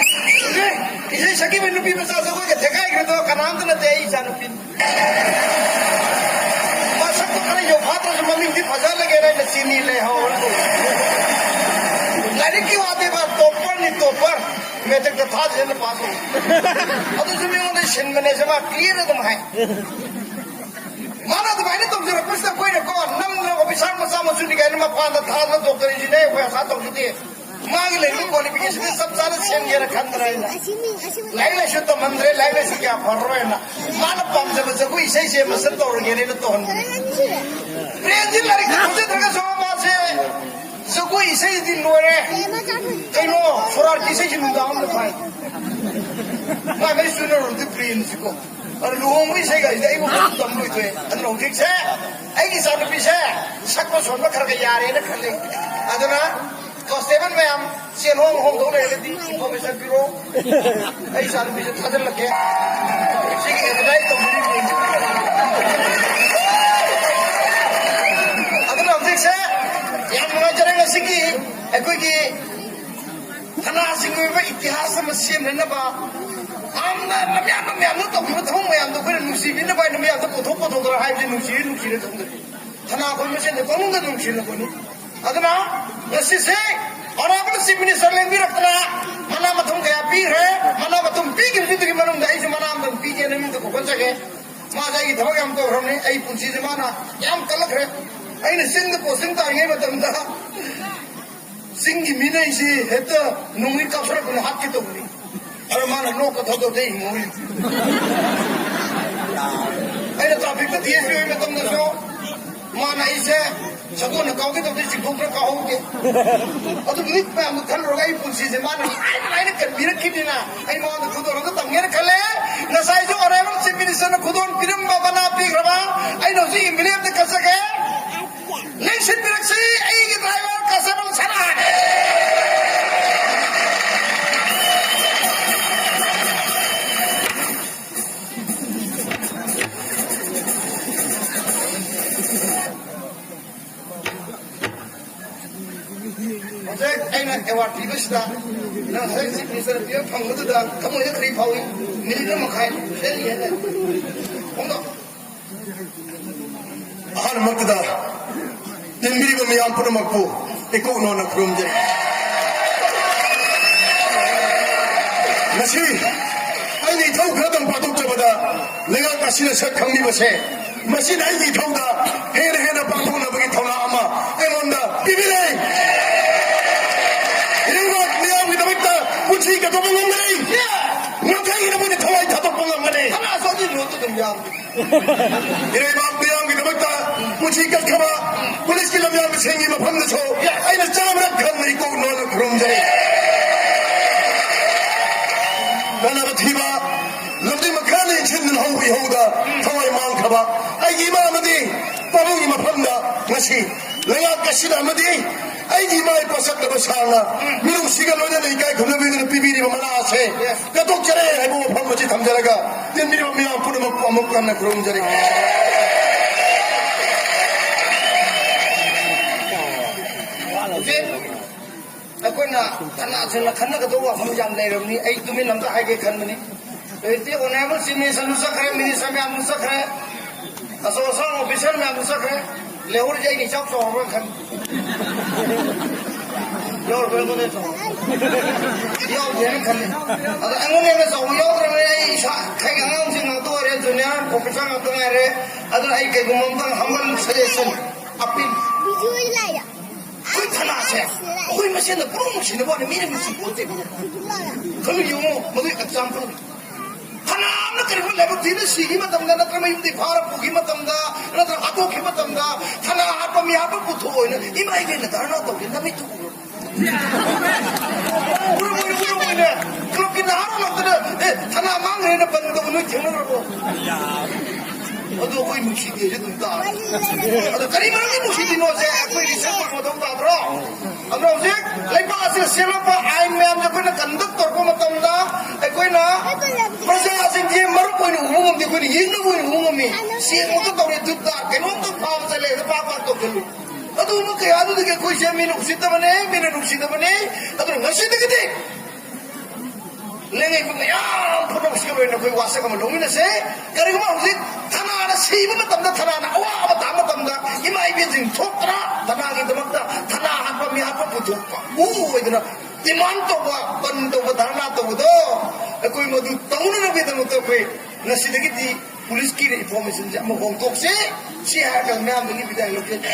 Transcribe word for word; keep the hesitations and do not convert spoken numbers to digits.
ꯏꯁꯩ ꯁꯛꯈꯤꯕ ꯅꯨꯄꯤ ꯃꯆꯥꯁꯨ ꯑꯩꯈꯣꯏꯒ ꯊꯦꯡꯒꯥꯏꯈ꯭ꯔꯗꯣ ꯀꯅꯥꯝꯇ ꯅꯠꯇꯦ, ꯑꯩ ꯏꯆꯥ ꯅꯨꯄꯤꯅꯤ꯫ ꯃꯁꯛꯇꯣ ꯈꯔ ꯌꯧꯐꯥꯠꯇ꯭ꯔꯁꯨ ꯃꯃꯤꯡꯗꯤ ꯐꯖꯍꯜꯂꯒꯦꯅ ꯑꯩꯅ ꯆꯤꯅꯤ ꯂꯩꯍꯧꯔꯦ꯫ ꯂꯥꯏꯔꯤꯛꯀꯤ ꯋꯥꯗꯤꯕ, ꯇꯣꯞꯄꯔꯅꯤ, ꯇꯣꯞꯄꯔ꯫ ꯃꯦꯇ꯭ꯔꯤꯛꯇ ꯊꯥꯗ꯭ꯔꯦꯅ ꯄꯥꯁ ꯇꯧ꯫ ꯑꯗꯨꯁꯨ ꯃꯤꯉꯣꯟꯗ ꯁꯤꯟꯕꯅꯦꯁꯦ ꯃꯥ ꯀ꯭ꯂꯤꯌꯔ ꯑꯗꯨꯝ ꯍꯥꯏ꯫ ꯃꯥꯅ ꯑꯗꯨꯃꯥꯏꯅ ꯇꯧꯖꯔꯛꯄꯁꯤꯗ ꯑꯩꯈꯣꯏꯅꯀꯣ, ꯅꯪꯅ ꯑꯣꯐꯤꯁꯥꯔ ꯃꯆꯥ ꯃꯁꯨꯅꯤ ꯀꯥꯏꯅ ꯃꯄꯥꯟꯗ ꯊꯥꯗꯅ ꯗꯣꯛꯇꯔ ꯏꯟꯖꯤꯅꯤꯌꯥꯔ ꯑꯩꯈꯣꯏ ꯑꯁꯥ ꯇꯧꯖꯗꯦ꯫ ꯃꯥꯒꯤ ꯂꯩꯔꯤꯕ ꯀ꯭ꯋꯥꯂꯤꯐꯤꯀꯦꯁꯟꯗ ꯆꯞ ꯆꯥꯅ ꯁꯦꯝꯒꯦꯅ ꯈꯟꯗꯅ ꯑꯩꯅ ꯂꯥꯏꯔꯤꯛ ꯂꯥꯏꯁꯨ ꯇꯝꯍꯟꯗ꯭ꯔꯦ, ꯂꯥꯏꯔꯤꯛ ꯂꯥꯏꯁꯨ ꯀꯌꯥ ꯐꯔꯔꯣꯏꯅ ꯃꯥꯅ ꯄꯥꯝꯖꯕ ꯖꯒꯣꯏ ꯏꯁꯩꯁꯦ ꯃꯁꯛ ꯇꯧꯔꯒꯦꯅ ꯑꯩꯅ ꯇꯧꯍꯟꯕꯅꯤ꯫ ꯄ꯭ꯔꯦꯝꯁꯤ ꯂꯥꯏꯔꯤꯛ ꯈꯪꯖꯗ꯭ꯔꯒꯁꯨ ꯃꯥꯁꯦ ꯖꯒꯣꯏ ꯏꯁꯩꯗꯤ ꯂꯣꯏꯔꯦ꯫ ꯀꯩꯅꯣ, ꯁꯣꯔꯥꯠꯀꯤ ꯏꯁꯩꯁꯤ ꯅꯨꯡꯗꯥꯡ ꯑꯃꯗ ꯊꯥꯏ꯫ ꯃꯥ ꯃꯩ ꯆꯨꯅꯔꯨꯔꯗꯤ ꯄ꯭ꯔꯦꯝꯁꯤꯀꯣ꯫ ꯑꯗꯨ ꯂꯨꯍꯣꯡꯕ ꯏꯁꯩꯒꯥꯏꯁꯤꯗꯤ ꯑꯩꯕꯨ ꯇꯝ ꯂꯣꯏꯊꯣꯛꯑꯦ꯫ ꯑꯗꯨꯅ ꯍꯧꯖꯤꯛꯁꯦ ꯑꯩꯒꯤ ꯏꯆꯥꯅꯨꯄꯤꯁꯦ ꯁꯛꯄ ꯁꯣꯟꯕ ꯈꯔ ꯈꯔ ꯌꯥꯔꯦꯅ ꯈꯜꯂꯦ꯫ ꯑꯗꯨꯅ ꯀꯣꯟꯁꯇꯦꯕꯜ ꯃꯌꯥꯝ, ꯆꯦꯟꯍꯣꯡ ꯍꯣꯡꯗꯧ ꯂꯩꯔꯒꯗꯤ ꯏꯟꯐꯣꯔꯃꯦꯁꯟ ꯄꯤꯔꯛꯑꯣ꯫ ꯑꯩ ꯏꯆꯥꯅꯨꯄꯤꯁꯦ ꯊꯥꯖꯤꯜꯂꯛꯀꯦ꯫ ꯁꯤꯒꯤ ꯑꯦꯗꯚꯔꯇꯥꯏꯁ ꯇꯧꯕꯤꯔꯤꯕꯅꯤ꯫ ꯑꯗꯨꯅ ꯍꯧꯖꯤꯛꯁꯦ ꯌꯥꯝ ꯅꯨꯡꯉꯥꯏꯖꯔꯦ, ꯉꯁꯤꯒꯤ ꯑꯩꯈꯣꯏꯒꯤ ꯊꯅꯥꯁꯤꯡꯒꯤ ꯑꯣꯏꯕ ꯏꯇꯤꯍꯥꯁ ꯑꯃ ꯁꯦꯝꯅꯅꯕ ꯌꯥꯝꯅ ꯃꯌꯥꯝ ꯃꯌꯥꯝꯅ ꯇꯧꯈꯤꯕ ꯊꯕꯛ ꯃꯌꯥꯝꯗꯣ ꯑꯩꯈꯣꯏꯅ ꯅꯨꯡꯁꯤꯕꯤꯅꯕ ꯍꯥꯏꯅ ꯃꯌꯥꯝꯗ ꯄꯨꯊꯣꯛ ꯄꯨꯊꯣꯛꯇꯅ ꯍꯥꯏꯕꯁꯦ ꯅꯨꯡꯁꯤꯔꯦ, ꯅꯨꯡꯁꯤꯔꯦ ꯊꯝꯖꯔꯤ꯫ ꯊꯅꯥ ꯑꯩꯈꯣꯏ ꯃꯁꯦꯟꯗ ꯄꯪꯅꯨꯡꯗ ꯅꯨꯡꯁꯤꯅꯕꯅꯤ꯫ ꯑꯗꯨꯅ ꯉꯁꯤꯁꯦ ꯑꯣꯅꯔꯦꯕꯜ ꯆꯤꯐ ꯃꯤꯅꯤꯁꯇꯔ ꯂꯦꯡꯕꯤꯔꯛꯇꯅ ꯃꯅꯥ ꯃꯊꯨꯝ ꯀꯌꯥ ꯄꯤꯈ꯭ꯔꯦ꯫ ꯃꯅꯥ ꯃꯊꯨꯝ ꯄꯤꯈꯤꯕꯗꯨꯒꯤ ꯃꯅꯨꯡꯗ ꯑꯩꯁꯨ ꯃꯅꯥ ꯃꯊꯨꯝ ꯄꯤꯒꯦꯅ ꯃꯤꯗ ꯀꯧꯈꯠꯆꯒꯦ꯫ ꯃꯥꯁꯦ ꯑꯩꯒꯤ ꯊꯕꯛ ꯌꯥꯝ ꯇꯧꯈ꯭ꯔꯕꯅꯤ꯫ ꯑꯩ ꯄꯨꯟꯁꯤꯁꯦ ꯃꯥꯅ ꯌꯥꯝ ꯀꯜꯂꯛꯈ꯭ꯔꯦ꯫ ꯑꯩꯅ ꯆꯤꯡꯗ ꯄꯣꯁꯇꯤꯡ ꯇꯥꯔꯤꯉꯩ ꯃꯇꯝꯗ ꯆꯤꯡꯒꯤ ꯃꯤꯅ ꯑꯩꯁꯦ ꯍꯦꯛꯇ ꯅꯣꯡꯃꯩ ꯀꯥꯞꯊꯔꯛꯄꯅ ꯍꯥꯠꯀꯦ ꯇꯧꯕꯅꯤ꯫ ꯑꯗꯣ ꯃꯥꯅ ꯅꯣꯛꯄ ꯊꯧꯗꯣꯛꯇ ꯍꯤꯡꯍꯧꯔꯤ꯫ ꯑꯩꯅ ꯇ꯭ꯔꯥꯐꯤꯛꯇ ꯗꯤ ꯑꯦꯁ ꯄꯤ ꯑꯣꯏꯕ ꯃꯇꯝꯗꯁꯨ ꯃꯥꯅ ꯑꯩꯁꯦ ꯁꯒꯣꯜꯅ ꯀꯥꯎꯒꯦ ꯇꯧꯕꯗ ꯆꯤꯡꯊꯣꯛꯇ꯭ꯔ ꯀꯥꯎꯍꯧꯗꯦ꯫ ꯑꯗꯨ ꯅꯨꯃꯤꯠ ꯃꯌꯥꯝꯗꯣ ꯈꯜꯂꯨꯔꯒ ꯑꯩ ꯄꯨꯟꯁꯤꯁꯦ ꯃꯥꯅ ꯅꯨꯡꯉꯥꯏ ꯅꯨꯡꯉꯥꯏꯅ ꯀꯟꯕꯤꯔꯛꯈꯤꯕꯅꯤꯅ ꯑꯩ ꯃꯉꯣꯟꯗ ꯈꯨꯗꯣꯜ ꯑꯃ ꯇꯝꯒꯦꯅ ꯈꯜꯂꯦ꯫ ꯉꯁꯥꯏꯁꯨ ꯑꯣꯅꯔꯦꯕꯜ ꯆꯤꯐ ꯃꯤꯅꯤꯁꯇꯔꯅ ꯈꯨꯗꯣꯜ ꯄꯤꯔꯝꯕ ꯃꯅꯥ ꯄꯤꯈ꯭ꯔꯕ ꯑꯩꯅ ꯍꯧꯖꯤꯛ ꯏꯝꯕ꯭ꯂꯦꯝꯗ ꯀꯠꯆꯒꯦ꯫ ꯂꯦꯡꯁꯤꯟꯕꯤꯔꯛꯁꯤ ꯑꯩꯒꯤ ꯗ꯭ꯔꯥꯏꯚꯔ ꯀꯁꯇꯃꯔ ꯁꯅꯥ꯫ ꯍꯧꯖꯤꯛ ꯑꯩꯅ ꯑꯦꯋꯥꯔꯗ ꯄꯤꯕꯁꯤꯗ ꯅꯪ ꯍꯟꯗꯛ ꯆꯤꯐ ꯃꯤꯅꯤꯁꯇꯔ ꯄꯤꯕ ꯐꯪꯕꯗꯨꯗ ꯊꯃꯣꯏꯗ ꯀꯔꯤ ꯐꯥꯎꯏ? ꯃꯤꯅꯤꯠ ꯑꯃ ꯃꯈꯥꯏ ꯍꯦꯜꯂꯤ ꯍꯦꯜꯂꯦ꯫ ꯐꯣꯡꯗꯣꯛ꯫ ꯑꯍꯥꯟꯕꯃꯛꯇꯗ ꯇꯤꯟꯕꯤꯔꯤꯕ ꯃꯤꯌꯥꯝ ꯄꯨꯝꯅꯃꯛꯄꯨ ꯏꯀꯣꯛ ꯅꯣꯟꯅ ꯈꯨꯔꯨꯝꯖꯔꯤ꯫ ꯉꯁꯤ ꯑꯩꯅ ꯏꯊꯧ ꯈꯔꯗꯪ ꯄꯥꯡꯊꯣꯛꯆꯕꯗ ꯂꯩꯉꯥꯛ ꯑꯁꯤꯅ ꯁꯛ ꯈꯪꯕꯤꯕꯁꯦ, ꯃꯁꯤꯅ ꯑꯩꯒꯤ ꯏꯊꯧꯗ ꯍꯦꯟꯅ ꯍꯦꯟꯅ ꯄꯥꯡꯊꯣꯛꯅꯕꯒꯤ ꯊꯧꯅꯥ ꯑꯃ ꯑꯩꯉꯣꯟꯗ ꯄꯤꯕꯤꯔꯦ꯫ ꯏꯔꯩꯕꯥꯛ ꯃꯤꯌꯥꯝꯒꯤꯗꯃꯛꯇ ꯄꯨꯟꯁꯤ ꯀꯠꯊꯣꯛꯄ ꯉꯝꯒꯅꯤ꯫ ꯉꯝꯈꯩꯒꯤꯗꯃꯛꯇ ꯊꯋꯥꯏ ꯊꯥꯗꯣꯛꯄ ꯉꯝꯒꯅꯤ꯫ ꯈꯅꯥꯁꯨ ꯑꯗꯨ ꯂꯣꯠꯇꯨ ꯑꯗꯨꯝ ꯌꯥꯎꯏ꯫ ꯏꯔꯩꯕꯥꯛ ꯃꯤꯌꯥꯝꯒꯤꯗꯃꯛꯇ ꯄꯨꯟꯁꯤ ꯀꯠꯈ꯭ꯔꯕ ꯄꯨꯂꯤꯁꯀꯤ ꯂꯝꯌꯥꯟꯕꯁꯤꯡꯒꯤ ꯃꯐꯝꯗꯁꯨ ꯑꯩꯅ ꯆꯥꯝꯃꯔꯛ ꯍꯟꯅ ꯏꯀꯣꯛ ꯅꯣꯟꯅ ꯈꯨꯔꯨꯝꯖꯔꯤ꯫ ꯀꯥꯟꯅꯕ ꯊꯤꯕ ꯂꯝꯖꯤꯡ ꯃꯈꯥ ꯂꯦꯡꯁꯤꯟꯗꯨꯅ ꯍꯧꯕ ꯏꯍꯧꯗ ꯊꯋꯥꯏ ꯃꯥꯡꯈ꯭ꯔꯕ ꯑꯩꯒꯤ ꯏꯃꯥ ꯑꯃꯗꯤ ꯄꯥꯕꯨꯡꯒꯤ ꯃꯐꯝꯗ ꯉꯁꯤ ꯂꯩꯉꯥꯛ ꯑꯁꯤꯅ ꯑꯃꯗꯤ ꯑꯩꯒꯤ ꯏꯃꯥ ꯏꯄꯥ ꯆꯠꯇꯕ ꯁꯥꯡꯅ ꯃꯤꯅꯨꯡꯁꯤꯒ ꯂꯣꯏꯅꯅ ꯏꯀꯥꯏ ꯈꯨꯝꯅꯕꯤꯗꯨꯅ ꯄꯤꯕꯤꯔꯤꯕ ꯃꯅꯥ ꯑꯁꯦ ꯀꯠꯊꯣꯛꯆꯔꯦ ꯍꯥꯏꯕ ꯋꯥꯐꯝ ꯑꯁꯤ ꯊꯝꯖꯔꯒ ꯇꯤꯟꯕꯤꯔꯤꯕ ꯃꯤꯌꯥꯝ ꯄꯨꯝꯅꯃꯛꯄꯨ ꯑꯃꯨꯛ ꯍꯟꯅ ꯈꯨꯔꯨꯝꯖꯔꯤ꯫ ꯍꯧꯖꯤꯛ ꯑꯩꯈꯣꯏꯅ ꯊꯅꯥꯁꯤꯡꯅ ꯈꯟꯅꯒꯗꯧꯕ ꯋꯥꯐꯝ ꯌꯥꯝ ꯂꯩꯔꯕꯅꯤ꯫ ꯑꯩ ꯇꯨꯃꯤꯟ ꯑꯝꯇ ꯍꯥꯏꯒꯦ ꯈꯟꯕꯅꯤ꯫ ꯍꯧꯖꯤꯛꯇꯤ ꯑꯣꯅꯔꯦꯕꯜ ꯆꯤꯐ ꯃꯤꯅꯤꯁꯇꯔꯁꯨ ꯆꯠꯈ꯭ꯔꯦ, ꯃꯤꯅꯤꯁꯇꯔ ꯃꯌꯥꯝꯁꯨ ꯆꯠꯈ꯭ꯔꯦ, ꯑꯆꯧ ꯑꯁꯥꯡ ꯑꯣꯐꯤꯁꯔ ꯃꯌꯥꯝꯁꯨ ꯆꯠꯈ꯭ꯔꯦ꯫ ꯂꯩꯍꯧꯔꯤꯁꯦ ꯑꯩꯅ ꯏꯆꯥꯎ ꯆꯥꯎꯔꯕ꯭ꯔꯥ ꯈꯟꯕ꯫ ꯌꯥꯎꯔꯕ꯭ꯔꯥ ꯑꯩꯉꯣꯟꯗ ꯆꯥꯎ-, ꯌꯥꯎꯗꯦꯅ ꯈꯜꯂꯤ꯫ ꯑꯗꯣ ꯑꯩꯉꯣꯟꯗ ꯍꯦꯟꯅ ꯆꯥꯎꯕ ꯌꯥꯎꯗ꯭ꯔꯕꯅꯤꯅ ꯑꯩ ꯏꯁꯥ ꯈꯩꯒꯤ ꯑꯉꯥꯡꯁꯤꯡ ꯉꯥꯛꯇ ꯑꯣꯏꯔꯦ, ꯖꯨꯅꯤꯌꯔ ꯑꯣꯐꯤꯁꯔ ꯉꯥꯛꯇ ꯉꯥꯏꯔꯦ꯫ ꯑꯗꯨꯅ ꯑꯩ ꯀꯩꯒꯨꯝꯕ ꯑꯝꯇꯪ humble suggestion, appeal꯫ ꯑꯩꯈꯣꯏ ꯊꯅꯥꯁꯦ ꯑꯩꯈꯣꯏ ꯃꯁꯦꯟꯗ ꯄꯨꯡꯅꯨꯡ ꯅꯨꯡꯁꯤꯅꯕ ꯋꯥꯅꯤ, ꯃꯤꯅ ꯅꯨꯡꯁꯤ ꯄꯣꯠꯇꯦ꯫ ꯈꯜꯂꯨ ꯌꯦꯡꯉꯨ, ꯃꯗꯨꯒꯤ example꯫ ꯐꯅꯌꯥꯝꯅ ꯀꯔꯤꯒꯨꯝꯕ ꯂꯥꯏꯕꯛ ꯊꯤꯅ ꯁꯤꯈꯤ ꯃꯇꯝꯗ, ꯅꯠꯇ꯭ꯔꯒ ꯃꯌꯨꯝꯗꯒꯤ ꯐꯥꯔ ꯄꯨꯈꯤ ꯃꯇꯝꯗ, ꯅꯠꯇ꯭ꯔꯒ ꯍꯥꯠꯇꯣꯛꯈꯤ ꯃꯇꯝꯗ, ꯊꯅꯥ ꯍꯥꯠꯄ ꯃꯤ ꯍꯥꯠꯄ ꯄꯨꯊꯣꯛꯑꯣꯏꯅ ꯏꯃꯥ ꯏꯕꯦꯟꯅ ꯙꯔꯅꯥ ꯇꯧꯒꯦ ꯅꯃꯤꯠꯇꯨ ꯎꯔꯣ꯫ ꯎꯔꯝꯃꯣꯏꯅꯦ, ꯎꯔꯝꯃꯣꯏꯅꯦ꯫ ꯀ꯭ꯂꯕꯀꯤ ꯅꯍꯥꯔꯣꯜ ꯉꯥꯛꯇꯅ, "ꯑꯦ, ꯊꯅꯥ ꯃꯥꯡꯈ꯭ꯔꯦꯅ ꯕꯟ ꯇꯧꯕ ꯅꯣꯏ ꯊꯦꯡꯅꯈ꯭ꯔꯕꯣ?" ꯑꯗꯣ ꯑꯩꯈꯣꯏ ꯅꯨꯡꯁꯤꯗꯦꯁꯦ ꯑꯗꯨꯝ ꯇꯥꯔꯦ꯫ ꯑꯗꯣ ꯀꯔꯤ ꯃꯔꯝꯒꯤ ꯅꯨꯡꯁꯤꯗ꯭ꯔꯤꯅꯣꯁꯦ ꯑꯩꯈꯣꯏ research ꯇꯧꯕ ꯃꯊꯧ ꯇꯥꯗ꯭ꯔꯣ? ꯑꯗꯣ ꯍꯧꯖꯤꯛ ꯂꯩꯕꯥꯛ ꯑꯁꯤꯗ ꯁꯦꯝꯂꯛꯄ ꯑꯥꯏꯟ ꯃꯌꯥꯝꯁꯦ ꯑꯩꯈꯣꯏꯅ conduct ꯇꯧꯔꯛꯄ ꯃꯇꯝꯗ ꯑꯩꯈꯣꯏꯅ ꯄ꯭ꯔꯖꯥꯁꯤꯡꯁꯦ ꯃꯔꯨꯞ ꯑꯣꯏꯅ ꯎꯕ ꯉꯝꯗꯦ, ꯑꯩꯈꯣꯏꯅ ꯌꯦꯛꯅꯕ ꯑꯣꯏꯅ ꯎꯕ ꯉꯝꯃꯤ꯫ ꯆꯦꯛꯃꯛꯇ ꯇꯧꯔꯦ, ꯗꯨꯞ ꯇꯥ, ꯀꯩꯅꯣꯝꯇ ꯐꯥꯕ ꯆꯠꯂꯦ, ꯄꯥꯛ ꯄꯥꯛ ꯇꯧꯁꯤꯜꯂꯨ꯫ ꯑꯗꯨꯒꯨꯝꯕ ꯀꯌꯥꯗꯨꯗꯒꯤ ꯑꯩꯈꯣꯏꯁꯦ ꯃꯤꯅ ꯎꯁꯤꯠꯇꯕꯅꯦ, ꯃꯤꯅ ꯅꯨꯡꯁꯤꯗꯕꯅꯦ꯫ ꯑꯗꯨꯅ ꯉꯁꯤꯗꯒꯤꯗꯤ ꯂꯦꯡꯉꯩꯕ ꯃꯌꯥꯝ ꯄꯨꯝꯅꯃꯛꯁꯤꯒ ꯂꯣꯏꯅ ꯑꯩꯈꯣꯏ ꯋꯥꯁꯛ ꯑꯃ ꯂꯧꯃꯤꯟꯅꯁꯦ꯫ ꯀꯔꯤꯒꯨꯝꯕ ꯍꯧꯖꯤꯛ ꯊꯅꯥꯅ ꯁꯤꯕ ꯃꯇꯝꯗ, ꯊꯅꯥꯅ ꯑꯋꯥꯕ ꯇꯥꯕ ꯃꯇꯝꯗ, ꯏꯃꯥ ꯏꯕꯦꯟꯁꯤꯡ ꯊꯣꯛꯇꯅ ꯊꯅꯥꯒꯤꯗꯃꯛꯇ ꯊꯅꯥ ꯍꯥꯠꯄ, ꯃꯤ ꯍꯥꯠꯄ ꯄꯨꯊꯣꯛꯄ ꯃꯨ ꯑꯣꯏꯗꯅ ꯗꯤꯃꯥꯟ ꯇꯧꯕ, ꯕꯟ ꯇꯧꯕ, ꯙꯔꯅꯥ ꯇꯧꯕꯗꯣ, ꯑꯩꯈꯣꯏ ꯃꯗꯨ ꯇꯧꯅꯅꯕꯒꯤꯗꯃꯛꯇ ꯑꯩꯈꯣꯏ ꯉꯁꯤꯗꯒꯤꯗꯤ ꯄꯨꯂꯤꯁꯀꯤ ꯏꯟꯐꯣꯔꯃꯦꯁꯟꯁꯦ ꯑꯃ ꯍꯣꯡꯗꯣꯛꯁꯦ꯫ ꯁꯤ ꯍꯥꯏꯔꯒ ꯃꯌꯥꯝꯗꯒꯤ ꯕꯤꯗꯥꯏ ꯂꯧꯖꯒꯦ꯫